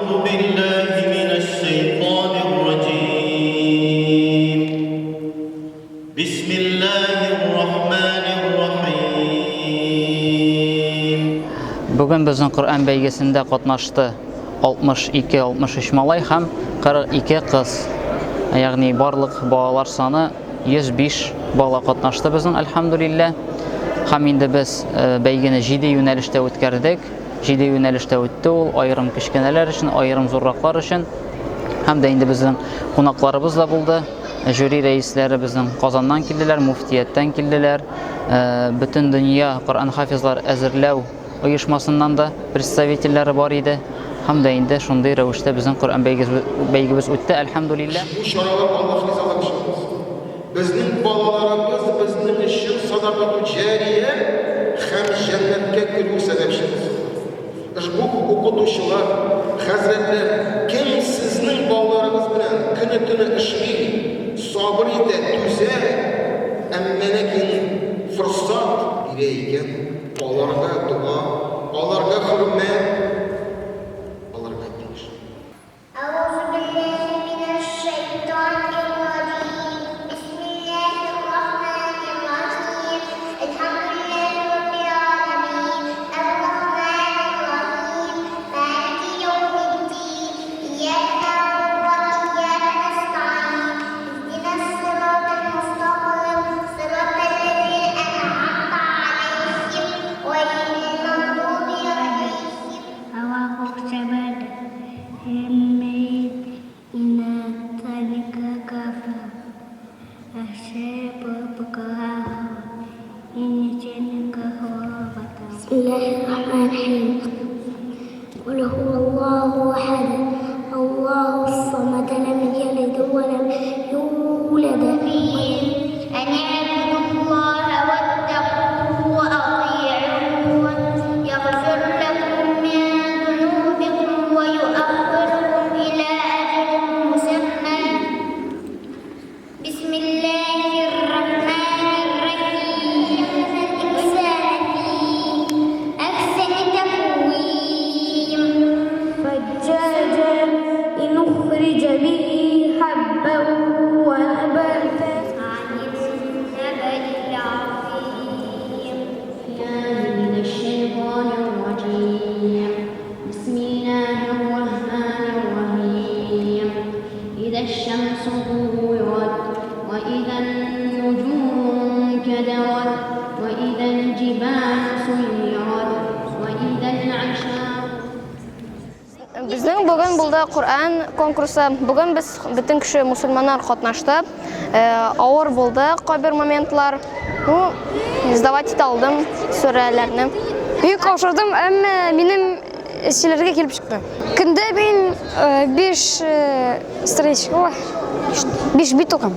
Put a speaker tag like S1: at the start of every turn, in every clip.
S1: بالله من الشيطان الرجيم. بسم الله الرحمن الرحيم.
S2: Бүген безнең Коръән бәйгесендә катнашты 62-63 малай һәм 42 кыз. Ягъни барлык балалар саны 105 бала катнашты безнең, әлхәмдүлилләһ. Һәм инде без э, бәйгене 7 юнәлештә үткәрдек. 7 юнәлештә үтте ул, аерым кечкенәләр өчен, аерым зурраклар өчен. Һәм дә инде безнең кунакларыбыз да булды. Жюри рәисләре безнең Казаннан килделәр, муфтияттән килделәр. Э, бөтен дөнья Коръән хафизлар әзерләү оешмасыннан да представительләре бар иде. Һәм дә инде шундый рәвештә безнең Коръән бәйгебез үтте, әлхәмдүлилләһ.
S3: Бу чаралар Аллаһ ризалыгы өчен булсын. Безнең балаларыбыз безнең өчен садакату җария һәм җәннәткә керү сәбәпче булсыннар. Ошбу укытучылар, хәзрәтләр, кем сезнең балаларыгыз белән көне-төне эшли, сабыр итә, түзә, әмма ләкин форсат бирә икән, аларга дога, аларга хөрмәт алырга тиеш.
S4: Безнең бүген булды Коръән конкурсы. Бүген без бөтен кеше мусульманнар катнашты. Э, авыр булды кайбер моментлар. Ну, сдавать итә алдым сүрәләрне.
S5: Бик каушадым, әмма минем сөйләргә килеп чыкты. Көндә мин 5 э, э, страничка, 5 бит укыйм.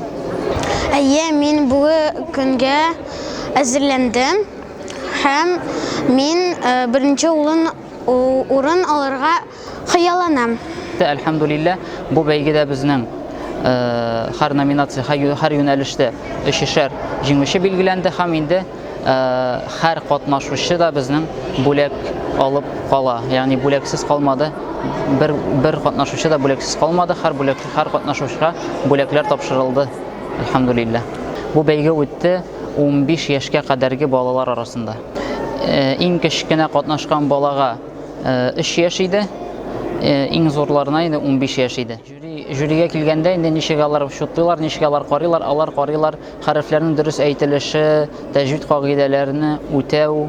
S6: Әйе, мин бүге көнгә әзерләндем һәм мин беренче улын урын алырга хыялланам.
S2: Әлхәмдулиллә, бу бәйгедә безнең һәр номинация, һәр юнәлештә өчешәр җиңүче билгеләнде һәм инде һәр катнашучы да безнең бүләк алып кала. Ягъни бүләксез калмады. Бер, бер катнашучы да бүләксез калмады. Һәр бүләк, һәр катнашучыга бүләкләр тапшырылды. Әлхәмдулиллә. Бу бәйге үтте 15 яшькә кадәрге балалар арасында. Иң кечкенә катнашкан балага 3 яшь иде, иң зурларына инде 15 яшь иде. Жюри, жюригә килгәндә инде ничек алар счетлыйлар, ничек алар карыйлар, алар карыйлар хәрефләрнең дөрес әйтелеше, тәҗвид кагыйдәләрне үтәү,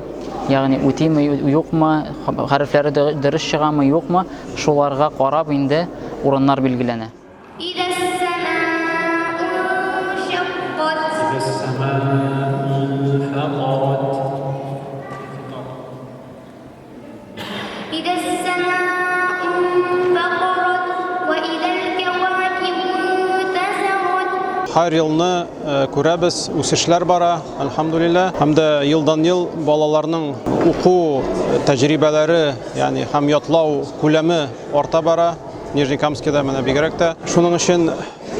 S2: ягъни үтиме, юкмы, хәрефләре дөрес чыгамы, юкмы, шуларга карап инде урыннар билгеләнә.
S7: Һәр елны э, күрәбез, үсешләр бара, әлхәмдулилла. Һәм дә елдан-ел балаларның уку тәҗрибәләре, ягъни һәм ятлау күләме арта бара. Нижнекамскида менә бигрәк тә. Шуның өчен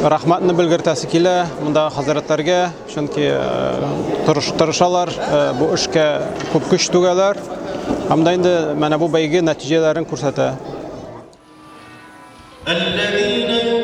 S7: рәхмәтне белгертәсе килә мондагы хәзрәтләргә, Чөнки э, тырышалар, э, бу эшкә күп көч түгәләр. Һәм дә инде менә бу бәйге нәтиҗәләрен күрсәтә.
S1: الذين.